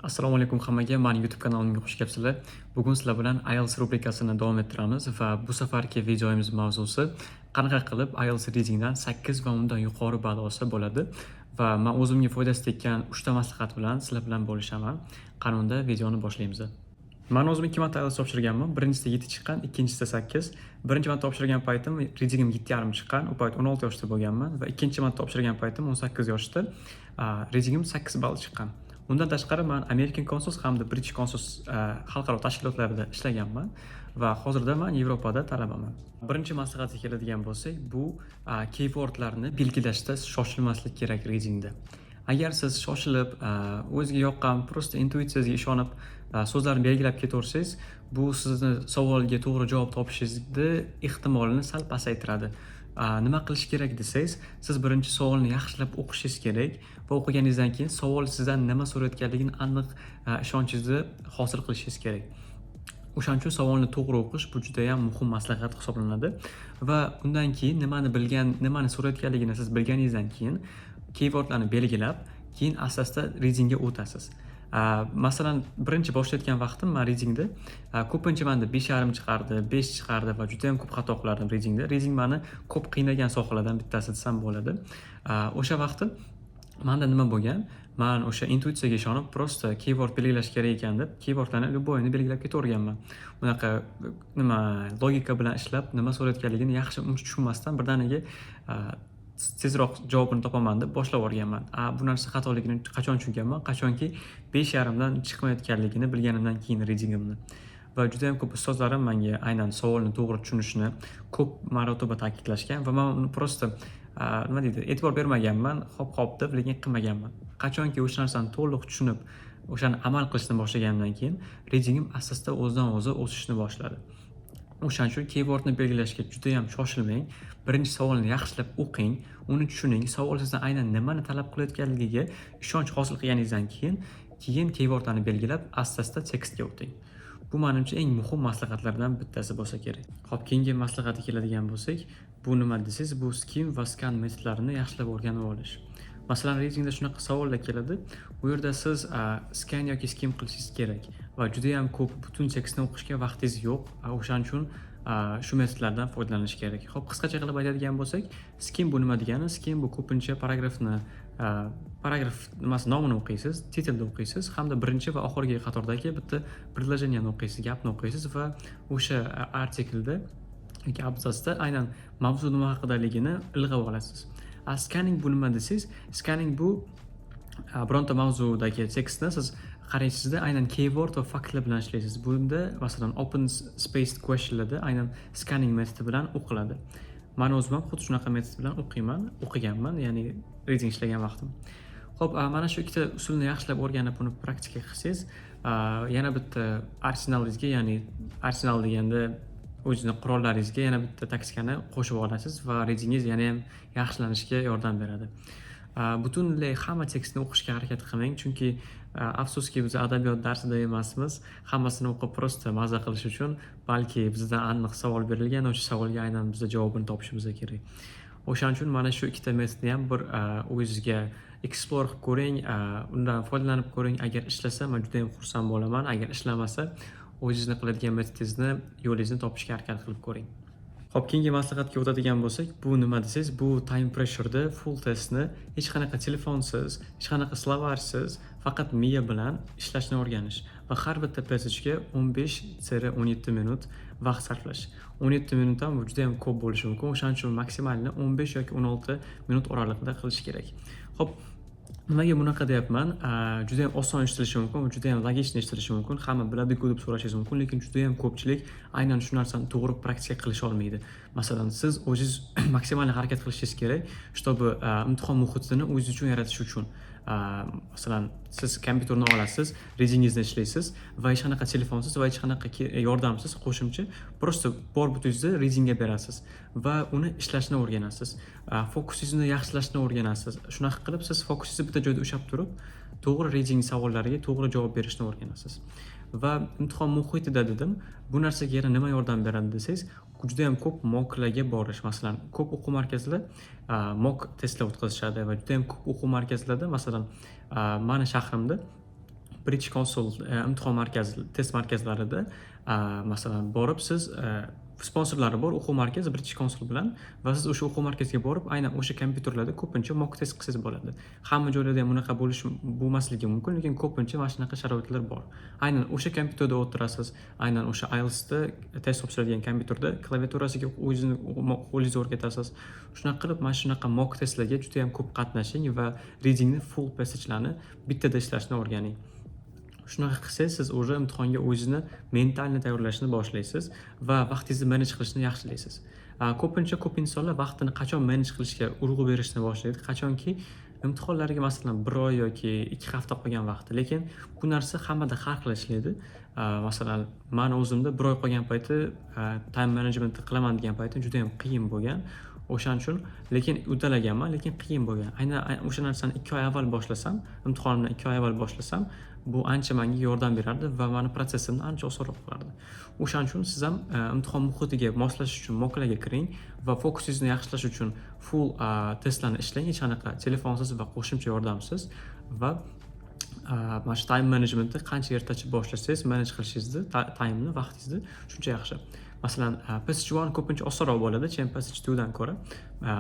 Assalomu alaykum hammaga, mani YouTube kanalimga xush kelibsizlar. Bugun sizlar bilan IELTS rubrikasini davom ettiramiz va bu safargi videomiz mavzusi qanaqa qilib IELTS readingdan 8 va undan yuqori ball olsa bo'ladi va man o'zimga foydasi tekkan 3 ta maslahat bilan sizlar bilan bo'lishaman. Qani, unda videoni boshlaymiz. Man o'zim ikki marta IELTS topshirganman. Birinchisida 7 chiqqan, ikkinchisida 8. Birinchi marta topshirgan paytim readingim 7,5 chiqqan. U payt 16 yoshda bo'lganman va ikkinchi marta topshirgan paytim 18 yoshda readingim 8 ball chiqqan. Undan tashqari, man American Council hamda British Council xalqaro tashkilotlarida ishlaganman va hozirda man Yevropada talabaman. Birinchi maslahatga keladigan bo'lsak, bu keywordlarni belgilashda shoshilmaslik kerak readingda. Agar siz shoshilib, o'ziga yoqqan, просто intuitsiyangizga ishonib, so'zlarni belgilab ketaversangiz, bu sizni savolga to'g'ri javob topishingizni ehtimolini sal pasaytiradi. Nima qilish kerak desangiz, siz birinchi savolni yaxshilab o'qishingiz kerak va o'qiganingizdan keyin savol sizdan nima so'rayotganligini aniq ishonchingizni hosil qilishingiz kerak. O'shaning uchun savolni to'g'ri o'qish bu judayam muhim maslahat hisoblanadi va undan keyin nimani bilgan, nimani so'rayotganligini siz bilganingizdan keyin keywordlarni belgilab, keyin asta-asta readingga o'tasiz. Masalan, birinchi boshlayotgan vaqtim man readingda ko'pincha manda 5,5 chiqardi, 5 chiqardi va judayam ko'p xato qilardim readingda. Reading mani ko'p qiynagan sohalardan bittasi desam bo'ladi. O'sha vaqti manda nima bo'lgan? Man o'sha intuitsiyaga ishonib, просто keyword belgilash kerak ekan deb, keywordlarni любойini belgilab ketaverganman. Unaqa nima logika bilan ishlab, nima so'rayotganligini yaxshi uncha tushunmasdan, birdaniga tezroq javobini topaman deb boshlab yuborganman. A bu narsa xatoligini qachon tushunganman? Qachonki 5,5 dan chiqmayotganligini bilganimdan keyin readingimni. Va judayam ko'p ustozlarim menga aynan savolni to'g'ri tushunishni ko'p marotaba ta'kidlashgan va man uni просто nima deydi, e'tibor bermaganman, hop hop deb, lekin qilmaganman. Qachonki o'sha narsani to'liq tushunib, o'shani amal qilishni boshlaganimdan keyin readingim asta o'zidan o'zi o'sishni boshladi. O'shaning uchun keywordni belgilashga judayam shoshilmang. Birinchi savolni yaxshilab o'qing, uni tushuning. Savol sizdan aynan nimani talab qilayotganligiga ishonch hosil qilganingizdan keyin keywordlarni belgilab, asta asta tekstga o'ting. Bu manimcha eng muhim maslahatlardan bittasi bo'lsa kerak. Ho'p, keyingi maslahatga keladigan bo'lsak, bu nima desangiz, bu skim va scan metodlarini yaxshilab o'rganib olish. Masalan, readingda shunaqa savollar keladi, u yerda siz scan yoki skim qilishingiz kerak va judayam ko'p, butun tekstni o'qishga vaqtingiz yo'q. O'shaning uchun shu metodlardan foydalanish kerak. Ho'p, qisqacha qilib aytadigan bo'lsak, skim bu nima degani? Skim bu ko'pincha paragrafni, paragraf nimasi, nomini o'qiysiz, titelni o'qiysiz hamda birinchi va oxirgi qatordagi bitta предложение ni o'qiysiz, gapni o'qiysiz va o'sha artiklda yoki abzatsda aynan mavzu nima haqidaligini ilg'ab olasiz. A scanning bu nima desangiz, scanning bu bironta mavzudagi tekstni siz qaraysizda, aynan keyword va faktlar bilan ishlaysiz. Bunda, masalan, open spaced questionlarda aynan scanning metodi bilan o'qiladi. Man o'zim ham xuddi shunaqa metod bilan o'qiyman, o'qiganman, ya'ni reading ishlagan vaqtim. Ho'p, mana shu ikkita usulni yaxshilab o'rganib, uni praktika qilsangiz, yana bitta arsenalingizga, ya'ni arsenal deganda o'zizni qurollaringizga yana bitta taktikani qo'shib olasiz va readingiz yana ham yaxshilanishiga yordam beradi. Butunlay hamma tekstni o'qishga harakat qilmang, chunki afsuski, biz adabiyot darsida emasmiz hammasini o'qib, просто maza qilish uchun, balki bizdan aniq savol berilgan, o'sha savolga aynan biza javobini topishimiz kerak. O'shaning uchun mana shu ikkita metodni ham bir o'zingizga explore qilib ko'ring, undan foydalanib ko'ring. Agar ishlasa, man judayam xursand bo'laman. Agar ishlamasa, o'zingizni qiladigan metodingizni, yo'lingizni topishga harakat qilib ko'ring. Ho'p, keyingi maslahatga o'tadigan bo'lsak, bu nima desangiz, bu time pressure'da full testni hech qanaqa telefonsiz, hech qanaqa словарь siz, faqat miya bilan ishlashni o'rganish va har bitta passage'ga 15-17 minut vaqt sarflash. 17 minut ham bu juda ham ko'p bo'lishi mumkin, o'shaning uchun максимально 15 yoki 16 minut oralig'ida qilish kerak. Ho'p, nimaga bunaqa deyapman? Juda ham oson eshitilishi mumkin, juda ham логичный eshitilishi mumkin. Hamma biladi-ku deb so'rashingiz mumkin, lekin juda ham ko'pchilik aynan shu narsani to'g'ri praktika qilisha olmaydi. Masalan, siz o'zingiz maksimal harakat qilishingiz kerak, чтобы imtihon muhitini o'zingiz uchun yaratish uchun. Masalan, siz kompyuterni olasiz, readingizni ishlaysiz va hech qanaqa telefonsiz va hech qanaqa yordamsiz qo'shimcha, просто bor butungizni readingga berasiz va uni ishlashni o'rganasiz. Fokusingizni yaxshilashni o'rganasiz. Shunaqa qilib siz fokusingizni bitta joyda ushlab turib, to'g'ri reading savollariga to'g'ri javob berishni o'rganasiz. Va imtihon muhitida dedim, bu narsaga yana nima yordam beradi desangiz, juda ham ko'p mocklarga borish. Masalan, ko'p o'quv markazlar mock testlar o'tkazishadi va juda ham ko'p o'quv markazlarda, masalan, mani shahrimda British Council imtihon markazi, test markazlarida, masalan, borib siz sponsorlari bor o'quv markazi British Council bilan va siz o'sha o'quv markaziga borib, aynan o'sha kompyuterlarda ko'pincha mock test qilsangiz bo'ladi. Hamma joylarda ham unaqa bo'lishi bo'lmasligi mumkin, lekin ko'pincha mana shunaqa sharoitlar bor. Aynan o'sha kompyuterda o'tirasiz, aynan o'sha IELTSda test topshiradigan kompyuterda klaviaturasiga o'zingizni qo'lingizni o'rgatasiz. Shunaqa qilib, mana shunaqa mock testlarga juda yam ko'p qatnashing va readingni full passagelarni bittada ishlashni o'rganing. Shunaqa qilsangiz, siz уже imtihonga o'zingizni ментально tayyorlashni boshlaysiz va vaqtingizni manage qilishni yaxshilaysiz. Ko'pincha ko'p insonlar vaqtini qachon manage qilishga urg'u berishni boshlaydi? Qachonki imtihonlarga, masalan, 1 oy yoki 2 hafta qolgan vaqtda. Lekin bu narsa hammada har xil ishlaydi. Masalan, mani o'zimda 1 oy qolgan payti time managementni qilaman degan paytim juda yam qiyin bo'lgan. O'shaning uchun lekin uddalaganman, lekin qiyin bo'lgan. Aynan o'sha narsani 2 oy avval boshlasam, imtihonimdan 2 oy avval boshlasam, bu ancha menga yordam berardi va mani protsessimni ancha osonroq qilardi. O'shaning uchun siz ham imtihon muhitiga moslashish uchun mocklarga kiring va fokusingizni yaxshilash uchun full testlarni ishlang, hech qanaqa telefonsiz va qo'shimcha yordamsiz va mana shu time managementni qancha ertachi boshlasangiz, manage qilishingizni timeni, vaqtingizni, shuncha yaxshi. Masalan, passage 1 ko'pincha osonroq bo'ladi, чем passage 2 dan ko'ra.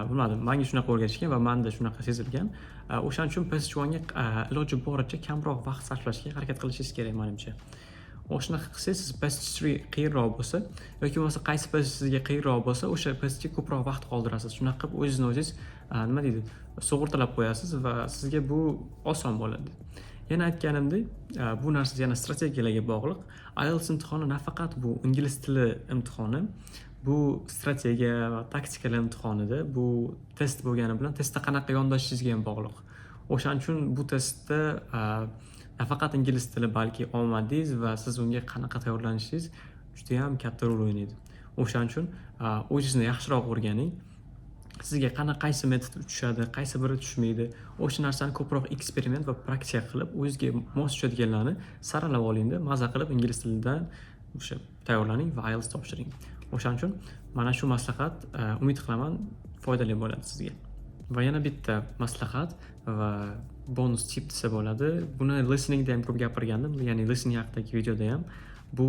Bilmadim, manga shunaqa o'rgatishgan va manda shunaqa sezilgan. O'shaning uchun passage 1 ga iloji boricha kamroq vaqt sarflashga harakat qilishingiz kerak, manimcha. Shunaqa qilsangiz, siz passage 3 qiyinroq bo'lsa yoki bo'lmasa qaysi passage sizga qiyinroq bo'lsa, o'sha passagega ko'proq vaqt qoldirasiz. Shunaqa qilib o'zingizni o'zingiz, nima deydi, sug'urtalab qo'yasiz va sizga bu oson bo'ladi. Yana aytganimdek, bu narsa yana strategiyalarga bog'liq. IELTS imtihoni nafaqat bu ingliz tili imtihoni, bu strategiya va taktikalar imtihonida. Bu test bo'lgani bilan testda qanaqa yondashishingizga ham bog'liq. O'shaning uchun bu testda nafaqat ingliz tili, balki omadingiz va siz unga qanaqa tayyorlanishingiz judayam katta rol o'ynaydi. O'shaning uchun o'zingizni yaxshiroq o'rganing. Sizga qanaqa, qaysi metod tushadi, qaysi biri tushmaydi, o'sha narsani ko'proq eksperiment va praktika qilib, o'zizga mos tushadiganlarni saralab olingda, maza qilib ingliz tilidan o'sha tayyorlaning va IELTS topshiring. O'shaning uchun mana shu maslahat, umid qilaman, foydali bo'ladi sizga. Va yana bitta maslahat va bonus tip desa bo'ladi. Buni listeningda ham ko'p gapirgandim, ya'ni listening haqidagi videoda ham. Bu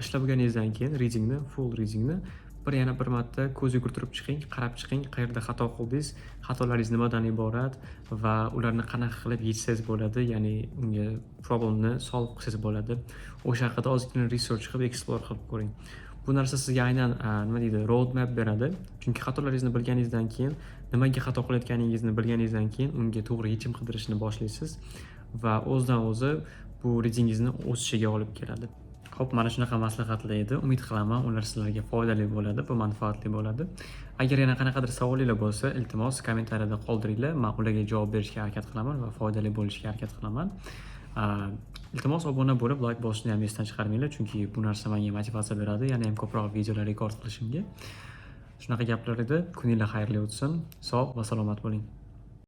ishlab bo'lganingizdan keyin readingni, full readingni bir yana bir marta ko'z yugurtirib chiqing, qarab chiqing, qayerda xato qildingiz, xatolaringiz nimadan iborat va ularni qanaqa qilib yechsangiz bo'ladi, ya'ni unga problemni solve qilsangiz bo'ladi. O'sha haqida ozgina research qilib, explore qilib ko'ring. Bu narsa sizga aynan, nima deydi, road map beradi. Chunki xatolaringizni bilganingizdan keyin, nimaga xato qilayotganingizni bilganingizdan keyin unga to'g'ri yechim qidirishni boshlaysiz va o'zidan o'zi bu readingizni o'sishiga olib keladi. Xo'p, mana shunaqa maslahatlar edi. Umid qilaman, ular sizlarga foydali bo'ladi va manfaatli bo'ladi. Agar yana qanaqadir savolinglar bo'lsa, iltimos, kommentariyada qoldiringlar. Men ularga javob berishga harakat qilaman va foydali bo'lishga harakat qilaman. Iltimos, obuna bo'lib, layk bosishni ham esdan chiqarmanglar, chunki bu narsa menga motivatsiya beradi, yana ham ko'proq videolar rekord qilishimga. Shunaqa gaplar edi. Kuninglar xayrli o'tsin. Sog' va salomat bo'ling.